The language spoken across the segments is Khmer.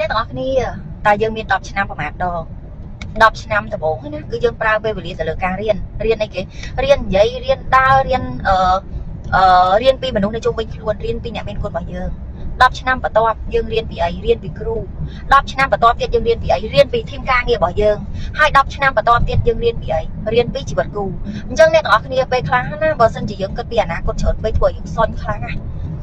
អ្នកទាំងអស់គ្នាតើយើងមាន10ឆ្នាំប្រហែលដង10ឆ្នាំដំបូងណាគឺយើងប្រើពេលវេលាទៅលើការរៀនរៀនអីគេរៀននិយាយរៀនដើររៀនអឺអឺរៀនពីមនុស្សនៅជុំវិញខ្លួនរៀនពីអ្នកមានគុណរបស់យើង10ឆ្នាំបន្ទាប់យើងរៀនពីអីរៀនពីគ្រូ10ឆ្នាំបន្ទាប់ទៀតយើងរៀនពីអីរៀនពីteam ការងាររបស់យើងហើយ10ឆ្នាំបន្ទាប់ទៀតយើងរៀនពីអីរៀនពីជីវិតគូអញ្ចឹងអ្នកទាំងអស់គ្នាពេលខ្លះណាបើសិនជាយើងគិតពីអនាគតច្រើនពេកធ្វើឲ្យយើងសុញខ្លាំងណា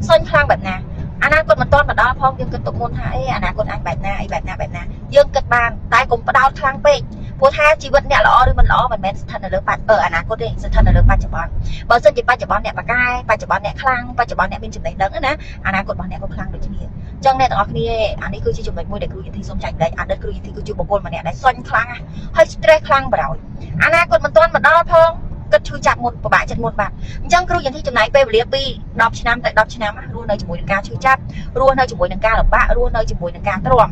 សុញខ្លាំងបែបណាអនាគតមិនទាន់មកដល់ផងយើងគិតទុកមុនថាអេអនាគតអញបែបណាអីបែបណាបែបណាយើងគិតបានតែកុំផ្ដោតខ្លាំងពេកព្រោះថាជីវិតអ្នកល្អឬមិនល្អមិនមែនស្ថិតនៅលើបច្ចអឺអនាគតទេស្ថិតនៅលើបច្ចុប្បន្នបើសិនជាបច្ចុប្បន្នអ្នកបកែបច្ចុប្បន្នអ្នកខ្លាំងបច្ចុប្បន្នអ្នកមានចំណេះដឹងណាអនាគតរបស់អ្នកក៏ខ្លាំងដូចគ្នាចឹងអ្នកទាំងអស់គ្នាអានេះគឺជាចំណុចមួយដែលគ្រូយន្ធីសូមចែករំលែកអតីតគ្រូយន្ធីគឺជាបុគ្គលម្នាក់ដែលសុញខ្លាំងណាស់ហើយ stress ខ្លាំងប្រោយអនាគតមិនទាន់មកដល់ផងគិតឈឺចាប់មុនពិបាកចិត្តមុនបាទអញ្ចឹងគ្រូយន្ធីចំណាយពេលវេលាពី10ឆ្នាំទៅ10ឆ្នាំរស់នៅជាមួយនឹងការឈឺចាប់រស់នៅជាមួយនឹងការលំបាករស់នៅជាមួយនឹងការទ្រាំ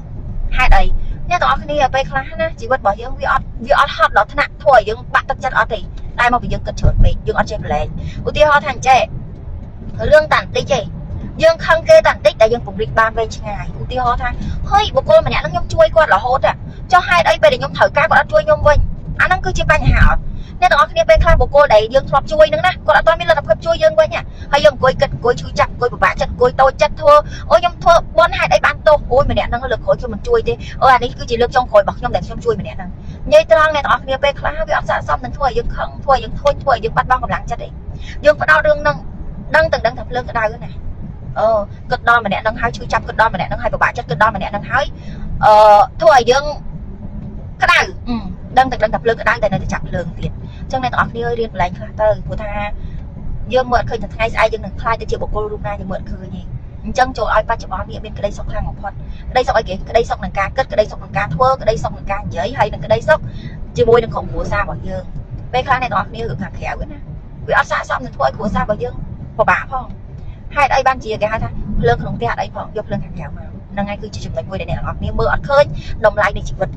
ហេតុអីអ្នកទាំងអស់គ្នាពេលខ្លះណាជីវិតរបស់យើងវាអត់ហត់ដល់ថ្នាក់ធ្វើឲ្យយើងបាក់ទឹកចិត្តអត់ទេតែមកពីយើងគិតច្រើនពេកយើងអត់ចេះប្រឡែងឧទាហរណ៍ថាអញ្ចេះរឿងតាបន្តិចទេយើងខឹងគេតាបន្តិចតែយើងពង្រីកបានវែងឆ្ងាយឧទាហរណ៍ថាហេបុគ្គលម្នាក់ហ្នឹងខ្ញុំជួយគាត់រហូតចុះហេតុអីពេលដែលខ្ញុំត្រូវការគាត់អត់ជួយខ្ញុំវិញអាហ្នឹងគឺជាបញ្ហាអត់អ្នកទាំងអស់គ្នាពេលខ្លះបុគ្គលដែលយើងធ្លាប់ជួយហ្នឹងណាគាត់អត់ទាន់មានលទ្ធភាពជួយយើងវិញហើយយើងអង្គុយគិតអង្គុយឈឺចាប់អង្គុយពិបាកចិត្តអង្គុយតូចចិត្តធ្វើអូខ្ញុំធ្វើបន់ហេតុអីបានទោសអូយម្នាក់ហ្នឹងលើកក្រោយខ្ញុំមិនជួយទេអូអានេះគឺជាលើកចុងក្រោយរបស់ខ្ញុំដែលខ្ញុំជួយម្នាក់ហ្នឹងនិយាយត្រង់អ្នកទាំងអស់គ្នាពេលខ្លះវាអត់ស័ក្តិសមនឹងធ្វើឲ្យយើងខឹងធ្វើឲ្យយើងធុញធ្វើឲ្យយើងបាត់បង់កម្លាំងចិត្តឯងយើងផ្ដោតរឿងហ្នឹងដឹងទាំងដឹងថាភ្លើងក្តៅណាអឺគិតដល់ម្នាក់ហ្នឹងហើយឈឺចាប់គិតដល់ម្នាក់ហ្នឹងហើយពិបាកចិត្តគិតដល់ម្នាក់ហ្នឹងហើយអឺធ្វើឲ្យយើងក្តៅដឹងតែដឹងថាភ្លើងក្តៅតែនៅតែចាប់ភ្លើងទៀតអញ្ចឹងអ្នកទាំងអស់គ្នារៀនបន្លែងខ្លះទៅព្រោះថាយើងមើលអត់ឃើញថាថ្ងៃស្អែកយើងនឹងក្លាយទៅជាបុគ្គលរូបណាយើងមើលអត់ឃើញទេអញ្ចឹងចូលឲ្យបច្ចុប្បន្ននេះមានក្តីសុខខ្លាំងបំផុតក្តីសុខអីគេក្តីសុខនឹងការគិតក្តីសុខនឹងការធ្វើក្តីសុខនឹងការនិយាយហើយនឹងក្តីសុខជាមួយនឹងក្រុមគ្រួសាររបស់យើងពេលខ្លះអ្នកទាំងអស់គ្នារឿងខាងក្រៅណាវាអត់ស័ក្តិសមនឹងធ្វើឲ្យគ្រួសាររបស់យើងពិបាកផងហេតុអីបានជាគេហៅថាភ្លើងក្នុងផ្ទះអត់អីផងយកភ្លើងខាងក្រៅមកហ្នឹងហើយគឺជាចំណុចមួយដែលអ្នកទាំងអស់គ្នាមើលអត់ឃើញតម្លៃនៃជីវិត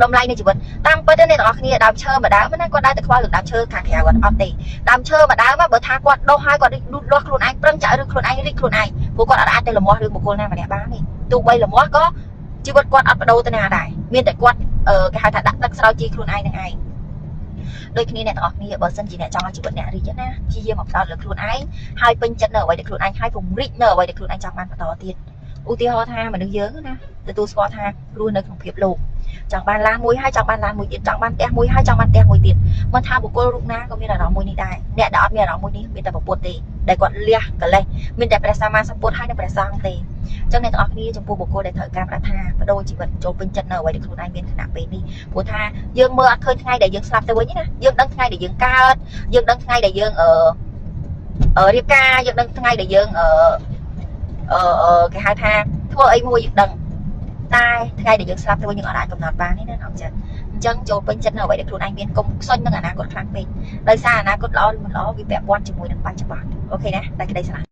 តម្លៃនៃជីវិតតាមពិតអ្នកទាំងអស់គ្នាដើមឈើមួយដើមណាគាត់ដើរទៅខ្វល់រឿងដើមឈើខាងក្រៅអត់អត់ទេដើមឈើមួយដើមបើថាគាត់ដុះហើយគាត់លូតលាស់ខ្លួនឯងប្រឹងចាក់ឬខ្លួនឯងរីកខ្លួនឯងព្រោះគាត់អត់អាចទៅលមាស់រឿងបុគ្គលណាម្នាក់បានទេទោះបីលមាស់ក៏ជីវិតគាត់អត់បដូរទៅណាដែរមានតែគាត់គេហៅថាដាក់ទឹកស្រោចជីខ្លួនឯងនឹងឯងដូចគ្នាអ្នកទាំងអស់គ្នាបើសិនជាអ្នកចង់ឲ្យជីវិតអ្នករីកណាព្យាយាមមកផ្ដោតលើខ្លួនឯងហើយពេញចិត្តនៅអ្វីដែលខ្លួនឯងហើយពង្រីកនៅអ្វីដែលខ្លួនឯងចង់បានបន្តទៀតឧទាហរណ៍ថាមនុស្សយើងណាទទួលស្គាល់ថារស់នៅក្នុងភាពលោកចង់បានឡានមួយហើយចង់បានឡានមួយទៀតចង់បានផ្ទះមួយហើយចង់បានផ្ទះមួយទៀតមិនថាបុគ្គលរូបណាក៏មានអារម្មណ៍មួយនេះដែរអ្នកដែលអត់មានអារម្មណ៍មួយនេះមានតែពុទ្ធទេដែលគាត់លះកលេសមានតែព្រះសម្មាសម្ពុទ្ធហើយនិងព្រះសង្ឃទេអញ្ចឹងអ្នកទាំងអស់គ្នាចំពោះបុគ្គលដែលត្រូវការប្រាថ្នាបដូរជីវិតចូលពេញចិត្តនៅអ្វីដែលខ្លួនឯងមានខណៈពេលនេះព្រោះថាយើងមើលអត់ឃើញថ្ងៃដែលយើងស្លាប់ទៅវិញណាយើងដឹងថ្ងៃដែលយើងកើតយើងដឹងថ្ងៃដែលយើងអឺរៀបការយើងដឹងថ្ងៃដែលយើងអឺអឺគេហៅថាធ្វើអីមួយយើងដឹងតែថ្ងៃដែលយើងស្លាប់ទៅវិញយើងអាចកំណត់បានទេណាអត់ចឹងអញ្ចឹងចូលពេញចិត្តនៅអ្វីដែលខ្លួនឯងមានកុំខ្សុញនឹងអនាគតខ្លាំងពេកដោយសារអនាគតល្អឬមិនល្អវាពាក់ព័ន្ធជាមួយនឹងបច្ចុប្បន្ន OK ណាតែក្តីស្រឡាញ់។